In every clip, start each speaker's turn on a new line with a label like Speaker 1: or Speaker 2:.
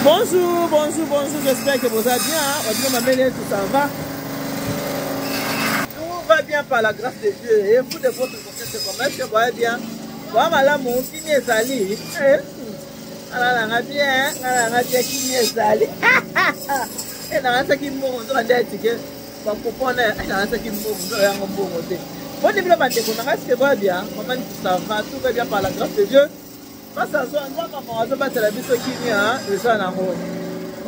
Speaker 1: Bonjour, bonjour, bonjour, j'espère que vous allez bien. Hein? Mamele, tout ça va. Tout va bien par la grâce de Dieu. Et vous de votre côté, c'est comment est-ce que vous allez bien? Voilà, malamu, kimi ezali. Ala nanga bien, ala nanga bien kimi ezali. Eh, nanga saki mbongo nzoka nde atike. Bakopona, nanga saki mbongo nzoka yango mbongo te. Boni bino bandeko nanga, est-ce que vous allez bien? Maman, tout ça va, tout va bien par la grâce de Dieu. Pasi azwa nzambe mawa azobatela biso kimia eza nango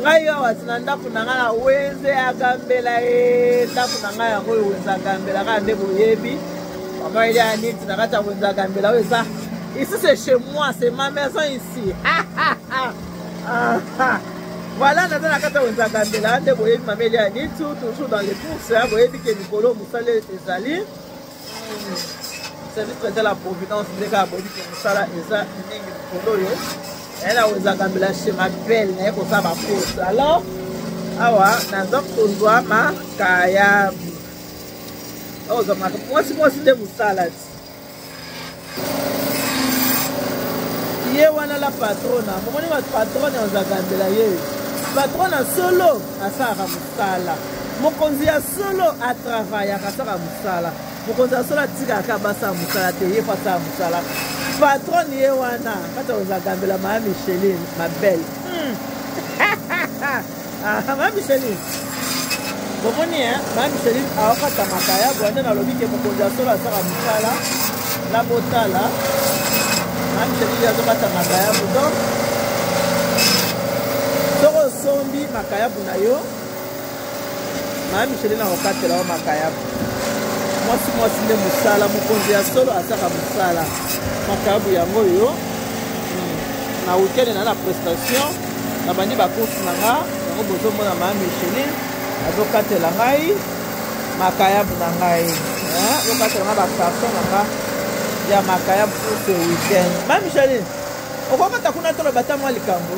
Speaker 1: ngai awa ti na ndako na ngai na wenze ya gambela ye ndako na ngai yango oyo wenze ya gambela kaka nde boyebi mama elia niti na kati ya wenze ya gambela oyo eza ici c'est chez moi c'est ma maison ici voilà naza na kati ya wenze ya gambela nde boyebi mama elia nitu toujours dans les courses boyebi ke mikolo mosala ezali service président la providence nde kaka boyebi ke mosala eza mingi mikolo oyo naye na wezaka mbela chez ma belle naye kosala bacourse alors awa naza kozwa makayabu ozwa mwasi mwasi nde mosala ti ye wana la patrona bomoni ba patrone azagambela ye patrona solo asalaka mosala mokonzi ya solo atravayaka asalaka mosala mokonzi ya solo atikaka basala mosala te ye fo asala mosala patrone ye wana kati ya kozagambela maa micheline ma belle hmm. Ah, ma Micheline. Bomoni hein, ma Micheline aokata makaya boye nde nalobi ke mokonzi ya solo asala mosala na botala. Ma Micheline azokata makayabu donc soki osombi makayabu na yo ma Micheline akokatela yo makayabu. Mwasi mwasi nde mosala, mokonzi ya solo asaka mosala. Makayabu yango oyo hmm, na weekend na na prestation nabandi bacourse na nga yango bozomona ma micheline azokatela ngai makayabu na ngai azokatela ngai bacarton na nga ya makayabu pour ce weekend ma micheline okokata kuna toloba ata mwa likambo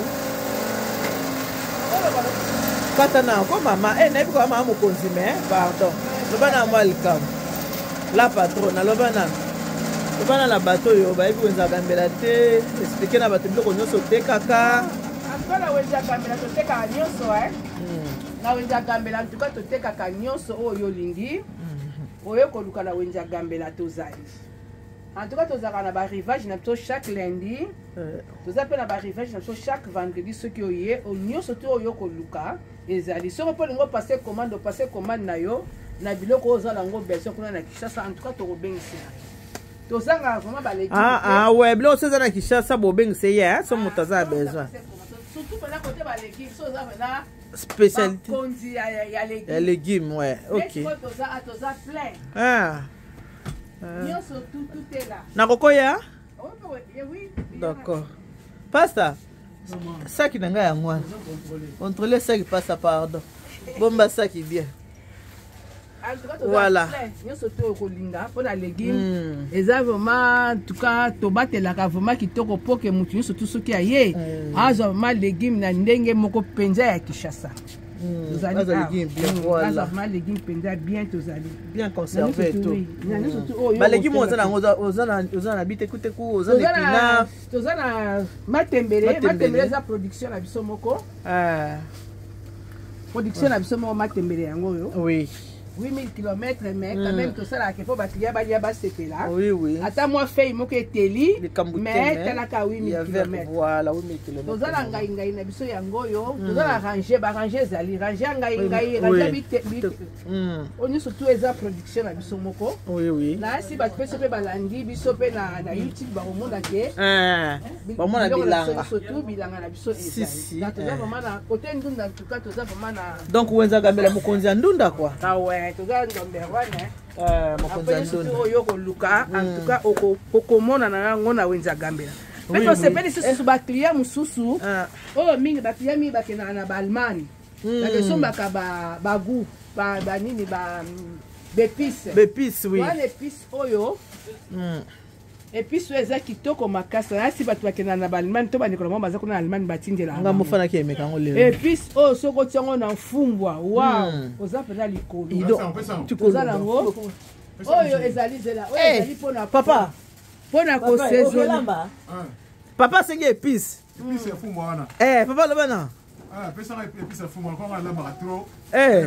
Speaker 1: kata na ko mama e nayebi koya mama mokonzi me pardon loba na mwa likambo la patronne aloba na loba na na bato oyo bayebi wenza gambela te explike na bato biloko nyonso otekaka
Speaker 2: antuka na wenza gambela totekaka nyonso eh. na wenza gambela antuka totekaka nyonso oyo olingi hmm. oyo koluka na wenza gambela tozali en tout cas tozalaka na barivage na biso chaque lundi eh. toza mpe na barivage na biso chaque vendredi soki oye nyonso to oyo koluka ezali soki mpo olingi opasse commande opasse commande na yo na biloko oyo oza nango besoin kuna na kinshasa en tout cas tokobengisela yo tozangaka vraiment baleki
Speaker 1: ah, ah, ouais biloko so eza na kinshasa bobengisa ye so moto aza na besoin
Speaker 2: surtout mpena kote baleki so oza mpena
Speaker 1: spécialité
Speaker 2: bakonzi ya légume
Speaker 1: ya légume ouais ok
Speaker 2: toza toza plein
Speaker 1: ah
Speaker 2: nyonso tout tout est là
Speaker 1: nakokoya
Speaker 2: oh, oui
Speaker 1: d'accord pasta saki na ngai yango wana contrôle saki pasta pardon bomba saki bien
Speaker 2: voilà nyonso to okolinga mpo na légume hmm. eza vraiment en tout cas tobatelaka vraiment kitoko mpo ke motu nyonso tu soki aye hmm. azwa vraiment légume na ndenge moko mpenza ya kinshasa
Speaker 1: hmm. tozali
Speaker 2: azwa vraiment légume mpenza bien tozali
Speaker 1: bien conservé tout balégume oza nango oza na bitekuteku oza na épinard
Speaker 2: toza na matembele matembele eza production na biso moko
Speaker 1: ah.
Speaker 2: production na biso moko matembele yango oyo
Speaker 1: oui
Speaker 2: 8000 km mais quand même tosalaka ke mpo baclient balia basepela
Speaker 1: oui, oui.
Speaker 2: ata mwa feuille moko eteli mais talaka 8000 km
Speaker 1: voilà, 8000 km
Speaker 2: toza na ngai ngai na biso yango oyo toza na range barange ezali range ya ngai ngai range ya oyo nyonso tu eza production na biso moko
Speaker 1: oui, oui.
Speaker 2: nayasi bato mpe so mpe balandi biso mpe na, na youtube bakomona ke
Speaker 1: eh, bamona bilanga
Speaker 2: surtout bilanga na biso ezali donc toza vraiment na côté ndunda en tout cas toza vraiment na
Speaker 1: donc wenza gambela mokonzi ya ndunda quoi
Speaker 2: ah ouais toza number one hein
Speaker 1: eh, mokonzi ya ndunda
Speaker 2: oyo koluka en tout cas okomona na yango na wenza gambela mpe tosepeli susu baclient mosusu oyo mingi baclient mingi bakendaka na baallemagne bakesombaka bagout banini baepice
Speaker 1: baepice oui
Speaker 2: wana epice oyo epice oyo eza kitoko makasi nayasi bato bakendaka na baallemagne to bandeko na bango baza kuna na allemagne batindela
Speaker 1: nga mofanaki emeka yango lelo
Speaker 2: epice oyo soki otia yango na mfumbwa wow oza mpenza likolo toza nango oyo ezali zela oyo ezali mpona
Speaker 1: papa
Speaker 2: mpona kosaisonne
Speaker 1: papa asengi epice eh papa loba na.
Speaker 3: Ah, pesaka episa fumu akoma alambaka trop.
Speaker 1: Eh.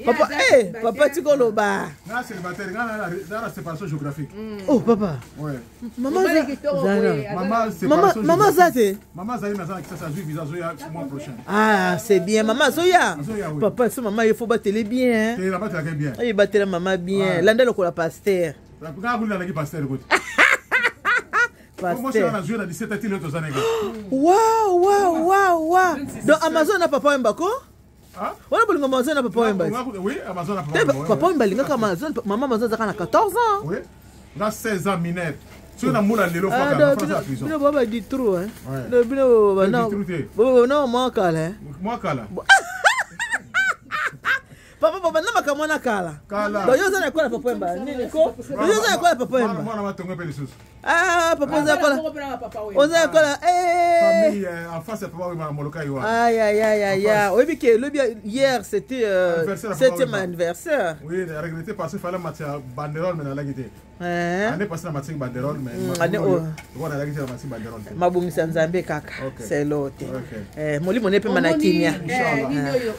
Speaker 1: Papa, eh, papa tika oloba.
Speaker 3: Nga célibataire, nga na na séparation géographique.
Speaker 1: Oh papa.
Speaker 3: Ouais.
Speaker 1: Maman
Speaker 3: Maman
Speaker 1: Maman maman za te.
Speaker 3: Maman azali na za Kinshasa azui visa azoya mois prochain.
Speaker 1: Ah, c'est bien. Maman azoya. Papa, so maman il faut battre bien.
Speaker 3: Te la battre bien.
Speaker 1: Eh, battre maman bien. Landa lokola pasteur.
Speaker 3: Nga kuna naki pasteur kote.
Speaker 1: Pasteur. Wow, wow, wow, wow. Donc Amazon na papa Wemba ko? Wana bolingo Amazon na papa Wemba.
Speaker 3: Oui, Amazon na papa
Speaker 1: Wemba. Papa Wemba alingaka Amazon, maman Amazon azalaka na 14 ans.
Speaker 3: Oui. Na 16 ans mineur. soki namona lelo
Speaker 1: bino ba ba ditru bino bana mwa kala
Speaker 3: mwa kala
Speaker 1: papa papa na makambo wana kala donc yo oza na ekola papa wemba nini ko yo oza na ekola papa wemba
Speaker 3: mwana matongo mpe lisusu
Speaker 1: ah papa oza ekola oza ekola
Speaker 3: famille en face ya papa wemba na molokai
Speaker 1: wana ay ay ay ay ay oyebi ke lobi hier c'était septième anniversaire
Speaker 3: oui regretté parce que fallait matia banderole mais nalaki te année passée na matiki banderole mais nalaki te na matiki banderole te
Speaker 1: mabongisa nzambe kaka selo te molimo ne pema na kimia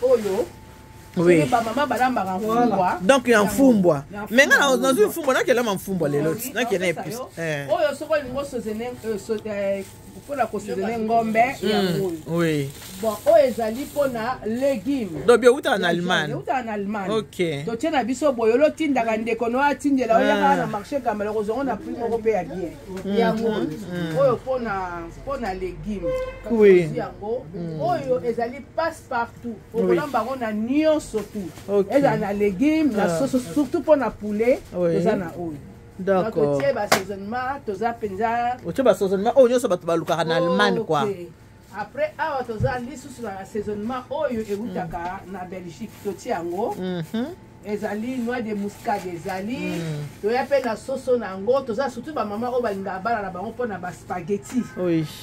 Speaker 2: oyo
Speaker 1: Oui.
Speaker 2: Bamama balambaka mfumbwa.
Speaker 1: Donc ya mfumbwa. Mais nga nazwi mfumbwa nakelama mfumbwa lelo ti nakena epuis.
Speaker 2: Oyo soki olingi osozene mpona kosezene ngombe yango oyo.
Speaker 1: Oui.
Speaker 2: Bon oyo ezali mpona légume.
Speaker 1: Donc bio eutaka na Allemagne.
Speaker 2: Eutaka na Allemagne.
Speaker 1: OK.
Speaker 2: Totie na biso boye olotindaka ndeko no atindela oyaka na marché gambela kozongo na prix moko mpe ya bien. Yango oyo mpona mpona légume.
Speaker 1: Oui.
Speaker 2: Yango oyo ezali passe partout. Okolamba yango na nyonso tu. Ezala na légume na soso surtout mpona poulet toza na oyo.
Speaker 1: D'accord.
Speaker 2: Totie basaisonnement toza mpenza.
Speaker 1: Otie basaisonnement oyo nyonso bato balukaka na Allemagne quoi.
Speaker 2: Après awa toza lisusu na assaisonnement oyo eutaka na Belgique totie yango. Ezali noix de muscade ezali toya mpe na soso na yango toza surtout bamama oyo balingaka bana na bango mpona baspaghetti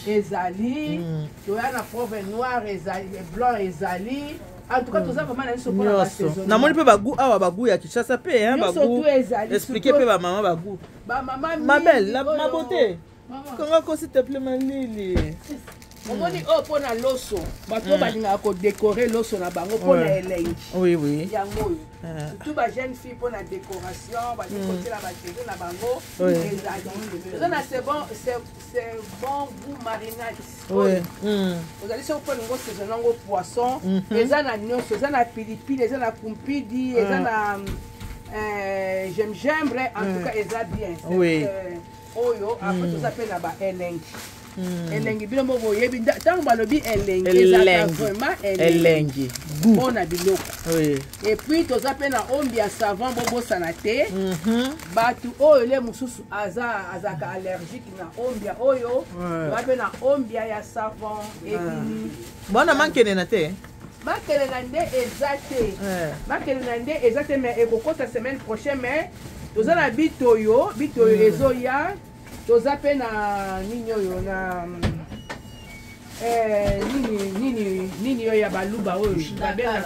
Speaker 2: ezali toya na poivre noir ezali blanc ezali en tout cas toza vraiment na biso mpona basaisonnement
Speaker 1: namoni mpe bagu awa bagu ya Kinshasa mpe bagu explique mpe bamama bagu
Speaker 2: bamama
Speaker 1: ma belle ma beauté kanga ko s'il te plaît malili
Speaker 2: omoni oyo mpona loso bato oyo balingaka kodekore loso na bango mpona elengi
Speaker 1: oui oui
Speaker 2: yango oyo surtout bajeune fille mpona décoration balingi kotiela bacheve na bango ezali eza na c'est bon goût marinade oyo ozali soki mpo olingi osaisonne yango poisson eza na nyonso eza na pilipili eza na kumpidi eza na gingembre en tout cas eza bien oyo après toza mpe na baelengi elengi bino moko boyebi ntango balobi elengi ezalaka vraiment
Speaker 1: elengi
Speaker 2: mpona biloko et puis toza mpe na ombi ya savon bobosana te bato oyo le mosusu azalaka allergique na ombia oyo toza mpe na ombia ya savon ebini
Speaker 1: bwana mankenena te
Speaker 2: makelela nde eza te makelela nde eza te mais ekokota semaine prochaine mais toza na bitoyo bitoyo ezoya toza mpe na nini oyo na nini nini nini oyo ya baluba oyo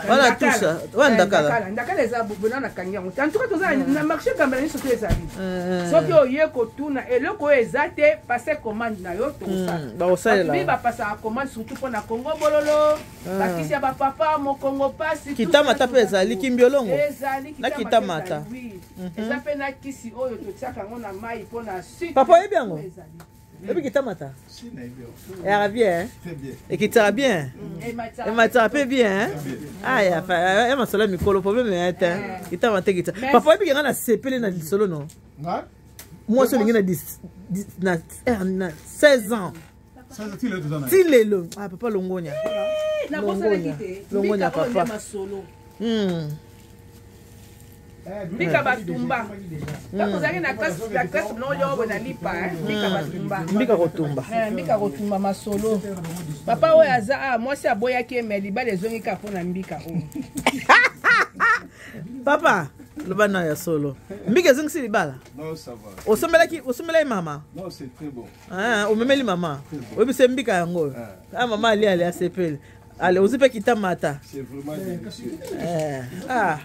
Speaker 1: wana tusa wana ndakala
Speaker 2: ndakala eza bona nakangi yango te en tout cas toza na marché gambela nyonso to ezali soki oye kotuna eloko oyo eza te passe commande na yo tokosala bato bapasaka commande surtout mpona kongo bololo bakisi ya bapapa mokongo pasi
Speaker 1: kitamata mpe ezali kimbiolongo
Speaker 2: ezali
Speaker 1: na kitamata
Speaker 2: eza mpe na kisi oyo totiaka yango na mai mpona sucre
Speaker 1: papa oyebi yango oyebi kitamata eyaka bien ekitaka bien emataka mpe bien aya ya masolo ya mikolo problème ya te kitamata ekitaka papa oyebi kenga nasepeli na lisolo no mwasi olingi na 16 ans ti lelo ah papa longonya longonya papa
Speaker 2: mbika batumba ntango ozalaki na classe noyobo na lipa mbika batumba
Speaker 1: mbika kotumba
Speaker 2: mbika kotumba masolo papa oyo aza a mwasi aboyaki ye me libala ezongi kaka mpo na mbika oyo
Speaker 1: papa loba na ya solo mbika ezongisi libala osombelaki osombelaki mama
Speaker 4: Non, c'est très bon.
Speaker 1: Ah, omemeli mama oyebisa mbika yango oyo ah, mama ali ali asepeli ale ozwi mpe kitamata
Speaker 4: C'est vraiment délicieux.
Speaker 1: Ah.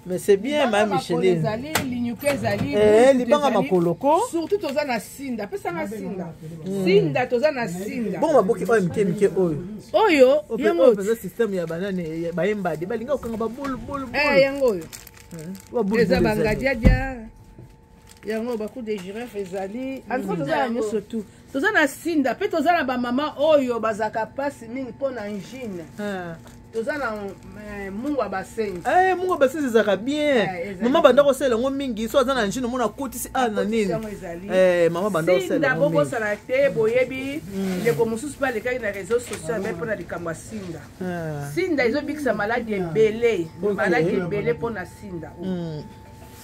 Speaker 1: Mais c'est bien, ma Micheline.
Speaker 2: Ezali linyuka, ezali
Speaker 1: libanga makolo ko.
Speaker 2: Surtout toza na sinda, pesanga sinda. Sinda, toza na sinda.
Speaker 1: Bongo baboki oyo mike mike oyo?
Speaker 2: Oyo
Speaker 1: yango eza système ya banane bayembadi balinga kokanga babulu bulu.
Speaker 2: Yango oyo eza bangadiadia, yango bacou de girofle ezali. En toza na nyonso tu, toza na sinda mpe toza na bamama oyo bazalaka mpasi mingi mpo na angine. Toza na mungu ya basenzi.
Speaker 1: Mungu ya basenzi ezalaka bien. Mama banda kosala yango mingi. So aza na angine, omona akotisi a na nini, mama banda kosala
Speaker 2: yango. Bokosala te, boyebi ndeko mosusu mpe alekaki na réseau social me mpona likambo ya sinda. Sinda ezobikisa maladi ebele, maladi ebele mpona sinda.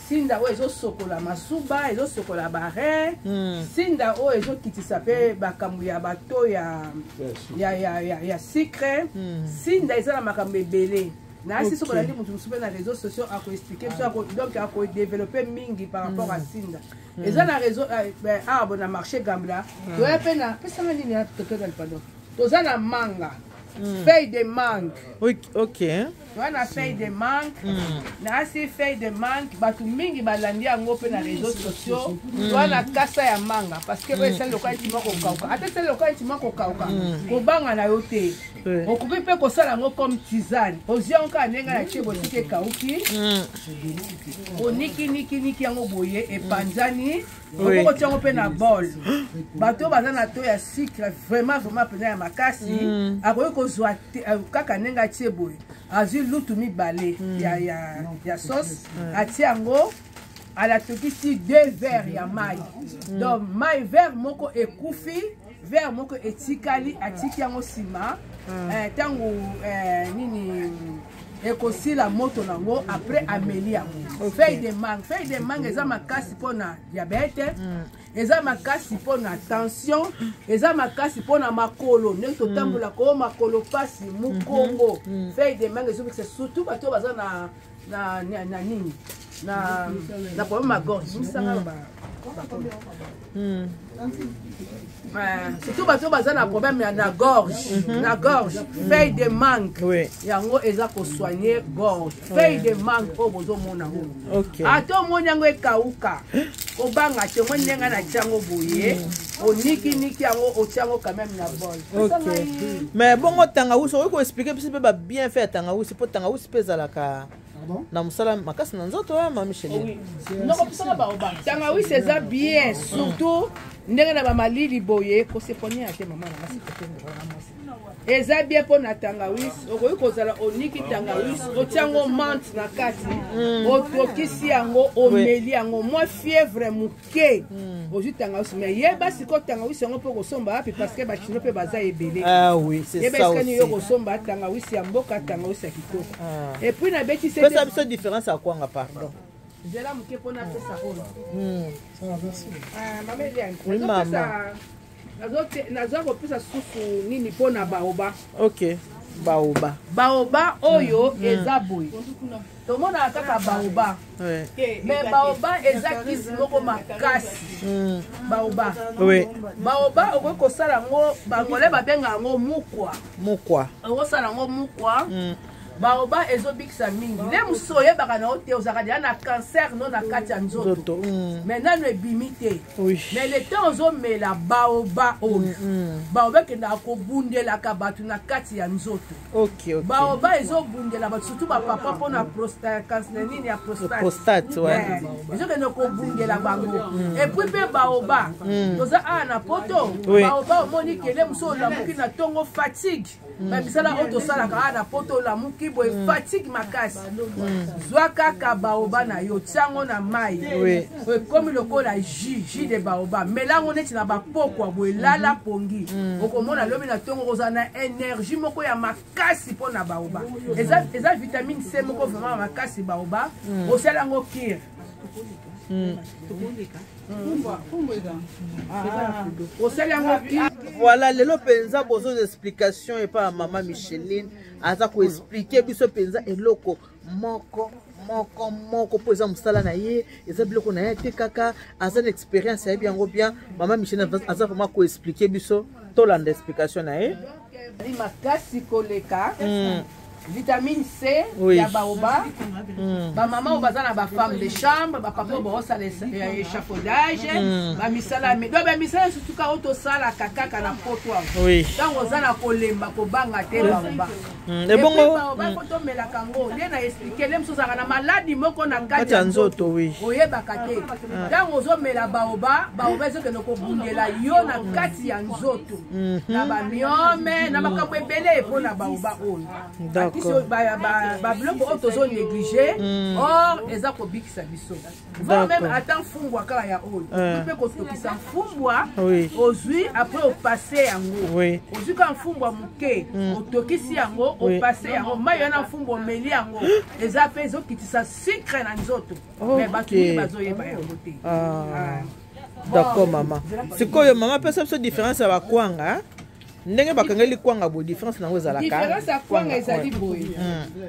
Speaker 2: Sinda oyo ezosokola masuba, ezosokola barein. Sinda oyo ezokitisa mpe makambo ya bato ya sucre. Sinda eza na makambo ebele. Nayasi soki olandi motu mosusu mpe na réseau sociaux, akoexpliquer biso, donc akodévelopper mingi par rapport à sinda. Eza na réseau awa bo na marché Gambela. Toya mpe na pesanga nini totozali, pardon, toza na manga, feuille de mangue. Toza na feuille de mangue. Naasi feuille de mangue, bato mingi balandi yango mpe na réseaux sociaux. Toza na kasa ya manga, parce que oyo esali lokola neti mwa kokauka, ata esali lokola neti mwa kokauka, kobanga na yo te. Okoki mpe kosala yango comme tisane. Ozwi yango kaka ndenge na tie, bosiki ekauki, oniki-niki-niki yango boye, epanzani. Okoki kotia yango mpe na bol. Bato oyo baza na taux ya sucre vraiment vraiment mpenza ya makasi, akoki kozwa kaka ndenge atie boye, azwi lutu mibale ya sauce, atie yango, alatokisi deux verres ya mai. Donc mai, verre moko ekufi, verre moko etikali, atiki yango nsima. Ntango nini ekosila moto nango, après ameli yango. Feuille de mangue, feuille de mangue eza makasi mpona diabète, eza makasi mpona tension, eza makasi mpona makolo ndenge totambolaka oyo, makolo pasi, mokongo. Feuille de mangue ezobikisa surtout bato oyo baza na nini, na problème ya gorge misanga ba. Surtout bato oyo baza na problème ya na gorge, feuille de mangue yango eza kosoigner gorge. Feuille de mangue oyo bozomona oyo, ata omoni yango ekauka, kobanga te. Omoni ndenge na tiango boye, onikiniki yango, otia yango quand même na bol.
Speaker 1: Ok, mais bongo tangawisi, okoki koexpliquer biso mpe babienfait ya tangawisi? Mpo tangawisi mpe ezalaka na mosala makasi na nzoto ya ma Micheline.
Speaker 2: Noko pisanga baoba, tangawisi eza bien, surtout ndenge na bamalili boye, koseponia te. Mama na ngasi na mwasi, eza bien mpo na tangawisi. Okoki kozala oniki tangawisi, otia yango menthe na kati, otokisi yango, omeli yango. Mwa fièvre moke, ozwi tangawisi. Mais yeba sikoyo tangawisi yango mpo kosomba wapi, parce que bachinois mpe baza ebele.
Speaker 1: Ah oui, c'est
Speaker 2: yeba
Speaker 1: ça
Speaker 2: esika nini yo
Speaker 1: aussi.
Speaker 2: Kosomba tangawisi ya mboka, tangawisi ya kitoko. Et puis nabeti
Speaker 1: pesa biso différence ya kwanga, pardon.
Speaker 2: Nzela moke mpona pesa oyo. Ah, mama Eliane.
Speaker 1: Oui, mama.
Speaker 2: Naza kopesa susu nini mpona baoba.
Speaker 1: Ok, baoba.
Speaker 2: Baoba oyo eza boye, tomonaka kaka baoba, mais baoba eza kisi moko makasi. Baoba, baoba okoki kosala yango, bangolais babenga yango mukwa.
Speaker 1: Mukwa.
Speaker 2: Okosala yango mukwa. Baoba ezobikisa mingi. Nde mosusu oyebaka na yo te, ozalaka deya na cancer no na kati ya nzoto,
Speaker 1: nzoto.
Speaker 2: Mais nano ebimi te. Mais le temps ozomela baoba oyo, baoba ekendaka kobundelaka bato na kati ya nzoto. Baoba ezobundela bato, surtout bapapa, mpona cancer nini ya prostate.
Speaker 1: Prostate, ouais.
Speaker 2: Ezokende kobundela bango. Et puis mpe baoba, toza awa na poto. Baoba, omoni kele mosusu olamuki na ntongo, fatigue, bamisala oyo tosalaka awa na poto, olamuki boye, fatigue makasi, zwa kaka baoba na yo, tiango na mai, ekomi lokola jus de baoba, melango neti na bapokwa boye, lala pongi, okomona lobi na ntongo kozala na énergie moko ya makasi. Mpo na baoba eza vitamine C moko vraiment makasi. Baoba osala yango cure. Osali yango cure.
Speaker 1: Voilà, lelo mpenza bozo explication epai ya mama Micheline, aza koexpliquer biso mpenza eloko moko moko moko, mpo eza mosala na ye, eza biloko na ye te, kaka aza na expérience, ayebi yango bien. Mama Micheline aza vraiment koexpliquer biso, tolanda explication na ye.
Speaker 2: Ezali makasi koleka. Vitamine C
Speaker 1: Oui.
Speaker 2: ya baoba. Bamama oyo baza na bafemme de chambre, bapapa oyo baosala échafaudage, bamisala donc bamisala surtout kaka oyo tosalaka kaka na poto awa. Ntango oza na kolemba, kobanga te, baoba.
Speaker 1: Ebongo
Speaker 2: baoba fo tomelaka yango nde na expliquer nde mosusu ozalaka na maladi moko na kati
Speaker 1: kati ya nzoto, oui.
Speaker 2: Oyebaka te. Ntango ozomela baoba, baoba ezokende kobundela yo na kati ya nzoto, na bamyome, na makambo ebele. Mpona baoba oyo, bakisi oyo, babiloko oyo tozo néglige, or eza kobikisa biso. Voire même ata mfumbwa kaka ya oyo, okoki mpe kotokisa mfumbwa, ozwi, après opasse yango. Ozwi kaka mfumbwa moke, otokisi yango, opasse yango mai wana, mfumbwa omeli yango, eza mpe ezokitisa sucre na nzoto. Mais bato mingi bazoyeba yango te.
Speaker 1: Ah.
Speaker 2: Ah.
Speaker 1: D'accord, mama. Sikoyo mama, pesa biso différence ya bakwanga, ndenge bakangeli kwanga boye, différence nango ezalaka?
Speaker 2: Différence ya kwanga ezali boye: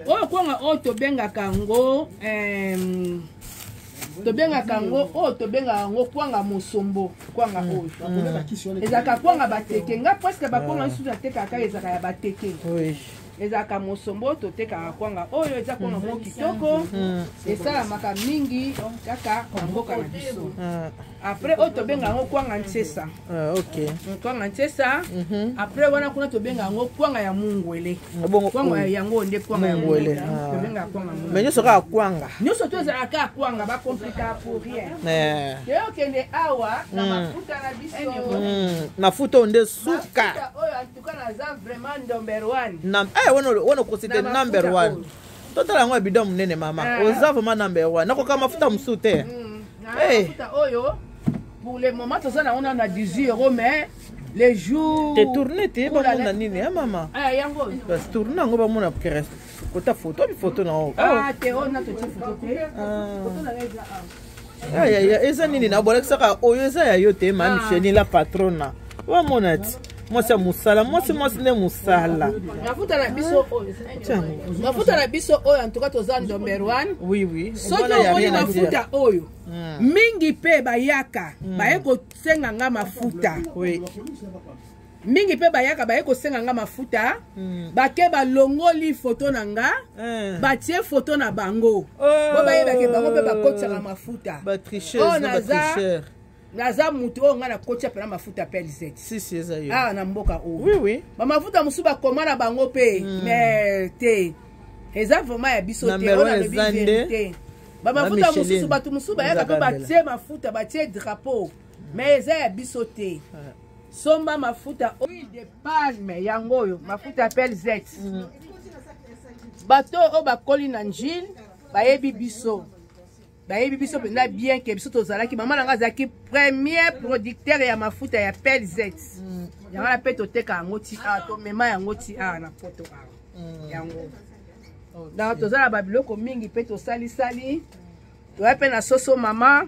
Speaker 2: oyo kwanga oyo tobengaka yango, tobengaka yango oyo tobengaka yango kwanga mosombo. Kwanga oyo ezalaka kwanga bateke. Nga presque bakwanga lisusu natekaka ezalaka ya bateke. Ezalaka mosombo. Totekaka kwanga oyo eza kwanga moko kitoko, esalamaka mingi kaka na mboka na biso. Après oyo tobenga yango kwanga ntiesa.
Speaker 1: Ah, ok.
Speaker 2: Kwanga ntiesa. Après wana kuna tobenga yango kwanga ya mungwele.
Speaker 1: Bongo
Speaker 2: kwanga
Speaker 1: oyo.
Speaker 2: Yango nde kwanga ya
Speaker 1: mungwele,
Speaker 2: mungwele.
Speaker 1: Ah.
Speaker 2: Tobengaka kwanga mungwele.
Speaker 1: Mais nyonso kaka kwanga.
Speaker 2: Nyonso to ezalaka kaka kwanga, bacompliquaka pour rien. Toyokende awa na mafuta na biso.
Speaker 1: Mafuta oyo nde suka.
Speaker 2: Mafuta oyo, en tout cas naza vraiment number one.
Speaker 1: Wana wana okosite
Speaker 2: Na mafuta
Speaker 1: number one.
Speaker 2: oyo.
Speaker 1: Totala yango ya bidon monene, mama.
Speaker 2: Ah.
Speaker 1: Oza vraiment number one, nakoka mafuta mosusu te.
Speaker 2: Na
Speaker 1: Hey.
Speaker 2: mafuta oyo, pour le moment toza nango nano na 18 euros, mais les jours
Speaker 1: Te tourne te,
Speaker 2: Oula,
Speaker 1: bamona nini ya mama.
Speaker 2: Ah, yango oyo.
Speaker 1: Basi tourne yango, bamona kota foto, bifoto na yango.
Speaker 2: Ah te, oyo na totie foto te.
Speaker 1: Ah.
Speaker 2: Foto na ngai eza awa.
Speaker 1: Ayaya, eza nini na bolakisaka oyo eza ya yo te, ma?
Speaker 2: Ah.
Speaker 1: Micheline la patrona, wamona ti mwasi ya mosala, mwasi, mwasi nde mosala.
Speaker 2: Mafuta na biso oyo,
Speaker 1: Tiango.
Speaker 2: mafuta na biso oyo, en tout cas toza number one.
Speaker 1: Oui.
Speaker 2: Soki
Speaker 1: Wana ya
Speaker 2: omoni
Speaker 1: rien à dire.
Speaker 2: mafuta oyo, mingi mpe bayaka, baye kosenga nga mafuta. Mingi mpe bayaka, baye kosenga nga mafuta, bake balongoli foto na nga, batie foto na bango.
Speaker 1: Oh.
Speaker 2: Po bayebake bango mpe bakotisaka mafuta.
Speaker 1: Batricheuse
Speaker 2: Oyo
Speaker 1: na batricheur.
Speaker 2: Naza mutu oyo ngai nakotia mpena mafuta PLZ.
Speaker 1: Sisi, eza yo.
Speaker 2: Awa na mboka oyo, bamafuta mosusu bakoma na bango mpe, mais te, eza vraiment ya biso te.
Speaker 1: Number
Speaker 2: Oyo
Speaker 1: one
Speaker 2: nalobi
Speaker 1: eza nde
Speaker 2: vérité. Bamafuta
Speaker 1: Micheline.
Speaker 2: mosusu, bato mosusu bayaka mpe
Speaker 1: Eza Gambela.
Speaker 2: batie mafuta, batie drapeau, mais eza ya biso te. Somba mafuta huile de palme, yango oyo mafuta ya PLZ. Bato oyo bakoli na Njile bayebi biso, bayebi biso mpenza bien ke biso tozalaki, mama na nga azalaki premier producteur ya mafuta ya PLZ. Yango wana mpe toteka yango ti awa, tomema yango ti awa na poto awa. Yango donc toza na babiloko mingi mpe tosalisali. Toya mpe na soso mama.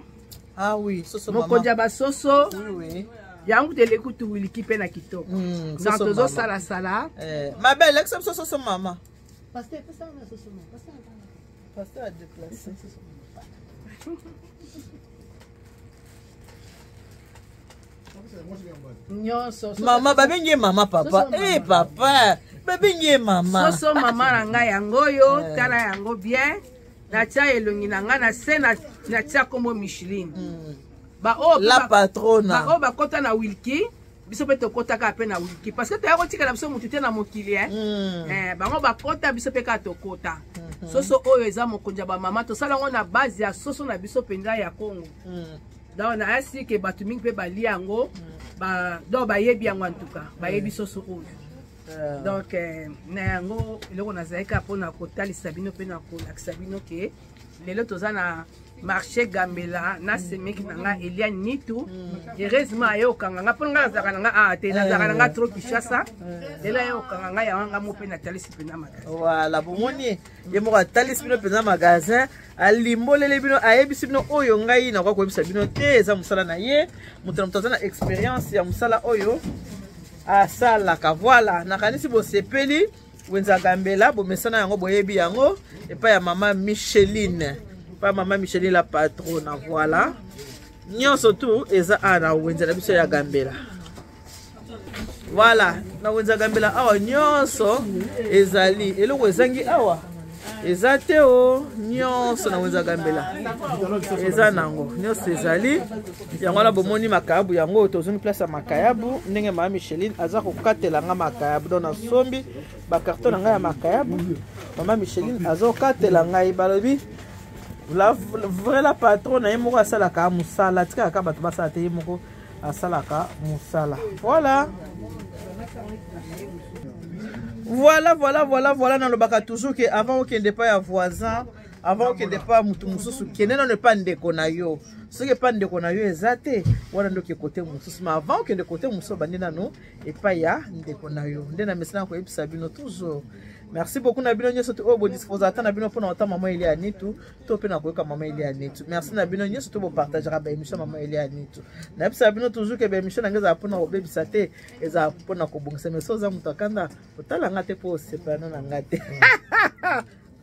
Speaker 1: Ah oui, soso mama.
Speaker 2: Mokonzi ya basoso.
Speaker 1: Oui.
Speaker 2: Yango kutu eleki tuwiliki mpe na kitoko. Donc
Speaker 1: Soso mama.
Speaker 2: tozosalasala.
Speaker 1: Ma belle, lakisa biso soso mama. Pasteur a déplacé.
Speaker 2: Nyonso.
Speaker 1: Mama, babengi ye mama, papa.
Speaker 2: Soso mama.
Speaker 1: Eh papa, babengi ye mama.
Speaker 2: Soso mama na ngai yango oyo. Tala yango bien, natia elongi na ngai na se, natia nkombo Micheline. Baoyo
Speaker 1: La patrona.
Speaker 2: Baoyo bakɔta na Wilki, biso mpe tokɔtaka mpe na Wilki, parce que toya kotikala biso motu te na mokili, eh. Eh, bango bakɔta, biso mpe kaka tokɔta. Soso oyo eza mokonzi ya bamama. Tosala yango na base ya soso na biso mpenza ya Congo. Donc nayasi ke bato mingi mpe balia yango, donc bayebi yango, en tout cas bayebi soso oyo. Donc na yango eloko nazali kaka mpona kotalisa bino mpe na kolakisa bino ke lelo toza na marché Gambela na semeki na nga Eliane Nitu. Heureusement aye okanga nga, mpo nga nazalaka na nga awa te, nazalaka na nga trop Kinshasa. Lelo aye okanga nga, yango nga mo mpe natalisi mpenza magasin.
Speaker 1: Voilà, bomoni ye moko atalisi bino mpenza magasin, alimboleli bino, ayebisi bino oyo ngai nakoka koyebisa bino te. Eza mosala na ye, moto na moto aza na expérience ya mosala oyo asalaka. Voilà, nakanisi bosepeli. Wenze ya Gambela, bomesana yango, boyebi yango epai ya mama Micheline, epai ya mama Micheline la patrona. Voilà, nyonso tu eza awa na wenze na biso ya Gambela. Voilà, na wenza gambela awa nyonso ezali eloko ezangi awa eza te o nyonso na wenza gambela eza nango nyonso ezali yango wana bomoni makayabu yango tozongi place ya makayabu ndenge mama micheline aza kokatela nga makayabu donc nasombi bakarton na ngai ya makayabu mama micheline azokatela ngai balobi la vraie la patron na ye moko asalaka mosala atikaka kaka bato basala te ye moko asalaka mosala voilà voilà voilà voilà voilà nalobaka toujours ke avant okende epai ya voisin avant okende epai ya motu mosusu kende nano epai ndeko na yo soki epai ndeko na yo eza te wana nde oke kote mosusu ma avant okende kote mosusu obandi nano epai ya ndeko na yo nde na mesana koyebisa bino toujours merci beaucoup na bino nyonso oyo bodisposa ata na bino mpona ota mama elia nitu to mpe na koyoka mama elia nitu merci na bino nyonso to bopartageaka baémission mama elia nitu nayebisaka bino toujours ke baémission na ngai ezala mpona kobebisa te ezala mpona kobongisa mais so oza moto akanda otala nga te mpo osepelana na nga te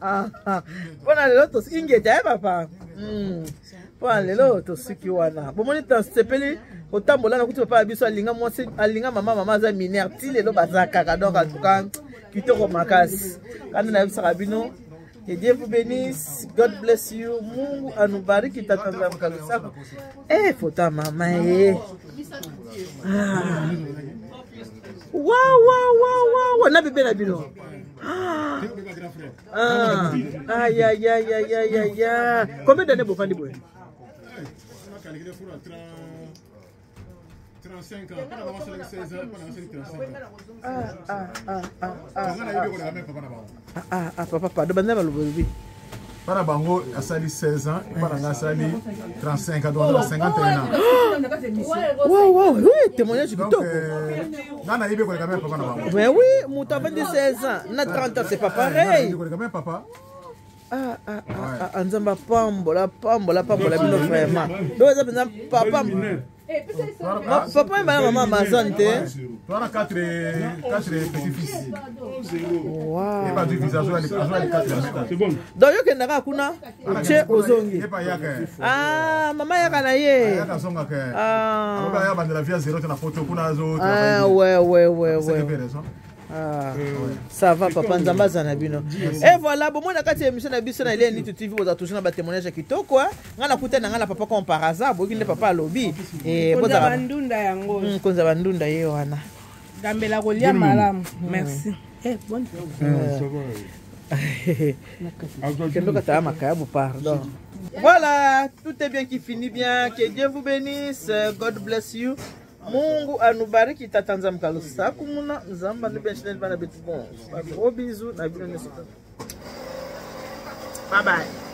Speaker 1: ah, ah. mpo na lelo ingeta ye papa hmm. mpo na lelo tosuki wana bomoni tosepeli kotambola na kuti papa ya biso alinga mwasi alinga mama mama aza minere ti lelo baza kaka donc en tout cas kitoko makasi kanda nayebisaka bino Que Dieu vous bénisse. God bless you. Mungu anubariki tata nzambe kabisa. Eh, fota mama eh. Ah. Wa wa wa wa wa na bebe na bino. Ah. Ah. Aïe aïe aïe aïe aïe aïe. Combien d'années bofandi boye?
Speaker 3: 35 ans. Papa na 16 ans, papa na 35 ans.
Speaker 1: Ah ah ah ah ah.
Speaker 3: Ah
Speaker 1: ah ah papa pardon banda balobi.
Speaker 3: Papa na bango asali 16 ans, papa na nga asali 35 ans, donc 51 ans.
Speaker 1: Wow wow, oui, témoignage kitoko.
Speaker 3: Nga na yebi koleka même papa na bango.
Speaker 1: Mais oui, moto avandi 16 ans, na 30 ans, c'est pas pareil.
Speaker 3: Koleka même papa.
Speaker 1: Ah, ah, ah, ah, nzambe apambola apambola apambola bino vraiment donc eza mpenza papa papa oyeba na mama amazon te
Speaker 3: towana 4 petit fils
Speaker 1: donc yo okendaka kuna tie ozongi ah mama yaka na ye ah ouais ouais ouais ouais Ah, ça va papa nzambe aza na bino et voilà bomoi na kati ya émission na biso na elia nitu tv boza toujours na batémoignage ya kitoko ngai nakuta na ngai na papa comme par hasard boyoki nde papa alobi
Speaker 2: konza bandunda yango
Speaker 1: hmm, konza bandunda ye wana
Speaker 2: gambela kolia malamu hmm. merci eh, bonne
Speaker 1: kendo katala makayabu pardon voilà tout est bien qui finit bien que dieu vous bénisse god bless you Mungu anubariki tata Nzambe kalusaku muna Nzambe anube bana betu bon. Ba gros bisous na bino nyonso. Bye bye.